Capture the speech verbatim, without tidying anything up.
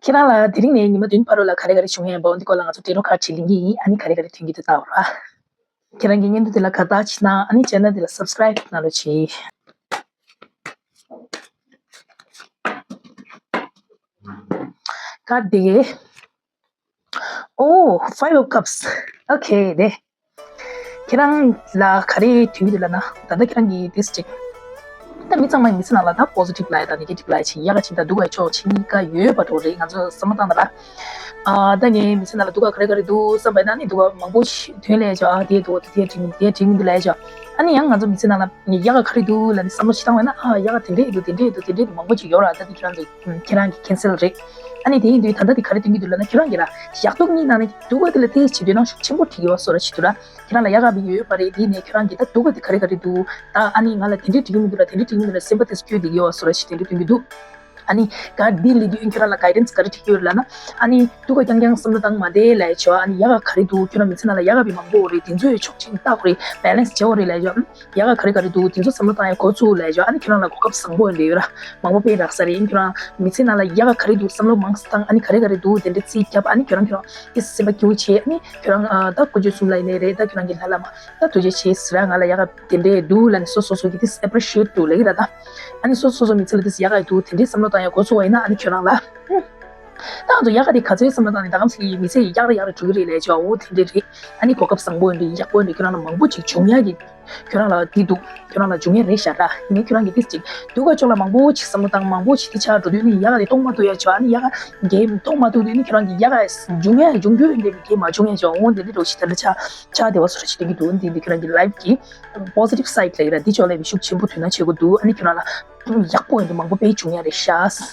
ཁྱེད་རང་ལ་དེ་རིང་ནས་ཉི་མ་བདུན་བར་དུ་ལ་ག་རེ་ག་རེ་བྱུང་ཡིན་པ་འདི་སྐོར་ལ་ང་ཚོ་ཊེ་རོ་ཁཱཌ་ཅིག་ལེན་གྱི་ཡིན། ཨ་ནི་ག་རེ་ག་རེ་ཐོན་གྱི་འདུག་ལྟ་བར། ཁྱེད་རང་གིས་བརྙན་ཐུང་འདི་ལ་དགའ་རྟགས་བྱེད་ན་ཨ་ནི་ཆེ་ནལ་འདི་ལ་སབ་སི་ཀ་རའིབ་གནང་རོགས་གྱིས། ཁཱཌ་འདི་གས། ཨོ། Five of Cups. Okay, དེ། ཁྱེད་རང་ལ་ག་རེ་ཐོན་གྱི་འདུག་ལབ་ན། ད་ལྟ་ཁྱེད་རང་གིས་དེ་ཅིག་ད་མི་ཚང་མ་མི་ཚེ་ནང་ལ་ད་པོ་སི་ཊིབ་ལབ་ཡ་དང་ནེ་གེ་ཊིབ་ལབ་ཡ་ཅིག་ཡག་ག་ཅིག་དང་སྡུག་ག་ཕྱོགས་ཕྱེ་གཉིས་ཀ་ཡོད་པ་འདྲ་རེད། ང་ཚོ་བསམ་བློ་བཏང་ན་ལ། ཨ་ད་ངའི་མི་ཚེ་ནང་ལ་སྡུག་ག་ག་རེ་ག་རེ་འདུག་བསམ་པ་ཡིན་ན་ནི་སྡུག་ག་མང་པོ་ཞིག་ཐོན་ལབ་ཡ་ཅིག་ཨ་དེ་འདུག་དེ་དེ་འགྲིག་མི་འདུག་དེ་འགྲིག་མི་འདུག་ལབ་ཡ་ཅིག་ཨ་ནི་ཡང་ང་ཚོ་མི་ཚེ་ནང་ལ་ཡག་ག་ག་རེ་འདུག་ལབ་ནས་བསམ་བློ་ཞིག་བཏང་བ་ཡིན་ན། ཨ་ཡག་ག་དེ་འདྲས་འདུག་དེ་འདྲས་འདུག་དེ་འདྲས་འདུག་མང་པོ་ཅིག་ཡོད་ར། ད་དེ་ཁྱེད་རང་ཚོ་ཁྱེད་རང་གི་ཁེན་སལ་རེད། ཨ་ནི་དེ་ཡིན་དུས་ད་ལྟ་དེ་ག་རེ་སྟོན་གྱི་འདུག་ལབ་ན། ཁྱེད་རང་གིས་ར་ཞག་ཏོག་གཉིས་ནང་ནས་སྡུག་ག་དེ་ལ་ཏོག་ཙམ་འདོད་སྣང་ཤུགས་ཆེན་པོ་འགྲིག་ཡོད་བཟོ་འདྲ་ཞིག་འདུག་ར། ཁྱེད་རང་ལ་ཡག་ག་བི་ཡོད་པ་རེད། དེ་ནས་ཁྱེད་རང་གིས་ད་སྡུག་ག་དེ་ག་རེ་ག་རེ་འདུག་ད་ཨ་ནི་ང་ལ་དེ་འདྲས་འགྲིག་གི་མི་འདུག་ལ། དེ་འདྲས་འགྲིག་གི་མི་འདུག་ལ། སེམས་པ་དེ་སྐྱོ་བསྡད་ཀྱི་ཡོད་བཟོ་འདྲ་ཞིག་དེ་འདྲས་སྟོན་གྱི་འདུག་ཨ་ནི་ཁཱཌ་འདི་ལེན་དུས་ཁྱེད་རང་ལ་གའི་ཌེན་སི་ག་རེ་འགྲིག་གི་ཡོད་ལབ་ན། ཨ་ནི་སྡུག་ག་རྐྱང་རྐྱང་བསམ་བློ་བཏང་མ་བསྡད་ལབ་ཡ་ཅིག་ཨ་ནི་ཡག་ག་ག་རེ་འདུག་ཁྱེད་རང་མི་ཚེ་ནང་ལ་ཡག་ག་བི་མང་པོ་རེད། དེ་ཚོའི་ཕྱོགས་ཅིག་ལྟ་དགོས་རེད། བེ་ལེན་སི་བྱེད་དགོས་རེད་ལབ་ཡ་ཅིག་ཨ་ནི་ཡག་ག་ག་རེ་ག་རེ་འདུག་དེ་ཚོ་བསམ་བློ་བཏང་ཡ་འགོ་ཚུགས་ལབ་ཡ་ཅིག་ཨ་ནི་ཁྱེད་རང་ལ་གོ་སྐབས་བཟང་པོ་ཡོད་རེད་ཡོད་ར། མང་པོ་དཔེ་རག་ས་རེད། ཁྱེད་རང་མི་ཚེ་ནང་ལ་ཡག་ག་ག་རེ་འདུག་བསམ་བློ་མང་ཙམ་བཏང་། ཨ་ནི་ག་རེ་ག་རེ་འདུག་དེ་འདྲ་རྩིས་རྒྱབ། ཨ་ནི་ཁྱེད་རང་ཁྱེད་རང་དེ་སེམས་པ་སྐྱིད་པོ་བྱེད། ཨ་ནི་ཁྱེད་རང་ཨ་ད་དགུ་བཅུ་གསུམ་ལ་ཡིན་ནའི་རེད། ད་ཁྱེད་རང་གི་ལྷ་ལ་མ་ད་ཐུགས་རྗེ་ཆེ་ཟེར་ར། ང་ལ་ཡག་ག་དེ་འདྲས་འདུག་ལབ་ནས་སོ་སོ་སོ་གི་དེ་ཨེ་པི་རི་ཤི་ཨེཊ་འདུག་ལབ་ཀྱི་ར། ད་ཨ་ནི་སོ་སོ་སོ་མི་ཚེ་ལ་དེ་ཡག་ག་འདུག་དེ་འདྲས་བསམ་བློ་བཏང་ཡ་འགོ་ཚུགས་པ་ཡིན་ན། ཨ་ནི་ཁྱེད་རང་ལ་ད་ང་ཚོ་ཡག་ག་དེ་ག་ཚོད་བསམ་བློ་བཏང་ནས་ད་གམ་སི་ལི་མི་ཚེ་ཡག་ར་ཡག་ར་འགྲོ་གི་རེད་ལབ་ཡ་ཅིག་འོ་དེ་འདྲས་རེད། ཨ་ནི་གོ་སྐབས་བཟང་པོ་ཡོད་རེད། ཡག་པོ་ཡོད་རེད། ཁྱེད་རང་ལ་མང་པོ་ཅིག་འབྱུང་ཡ་གི་ཁྱོད་རང་ལ་འདི་འདུག་ཁྱོད་རང་ལ་འབྱུང་ཡ་རེད་ཤག་ར། ཡིན་ནའི་ཁྱོད་རང་གིས་ཏིས་ཅིག་སྡུག་ག་ཕྱོགས་ལ་མང་པོ་ཅིག་བསམ་བློ་བཏང་། མང་པོ་ཅིག་དེ་ཆགས་འགྲོ་དུས་ནི་ཡག་ག་དེ་གཏོང་མ་ཐུབ་ཡ་ཅིག་ཨ་ནི་ཡག་ག་གེ་གཏོང་མ་ཐུབ་དུས་ནི་ཁྱོད་རང་གི་ཡག་ག་འབྱུང་ཡ་འབྱུང་རྒྱུ་ཡོད་འདྲ་བའི་གེ་མ་འབྱུང་ཡ་ཅིག་འོ་འདི་འདྲ་འདྲ་ཞིག་ད་ལྟ་ཆགས་ཆགས་བསྡད་པ་བཟོ་འདྲ་ཞིག་སྟོན་གྱི་འདུག་འདི་འདི་ཁྱོད་རང་གི་ལའིབ་གི་པོ་སི་ཊིབ་སའིཌ་ལ་ཡིན་ར། འདི་ཕྱོགས་ལ་ཡིན་ཤུགས་ཆེན་པོ་དོ་སྣང་བྱེད་དགོས་འདུག་ཨ་ནི་ཁྱོད་རང་ལ་ཡག་པོ་ཡོད་འདུག་མང་པོ་དཔེ་འབྱུང་ཡ་རེད་ཤག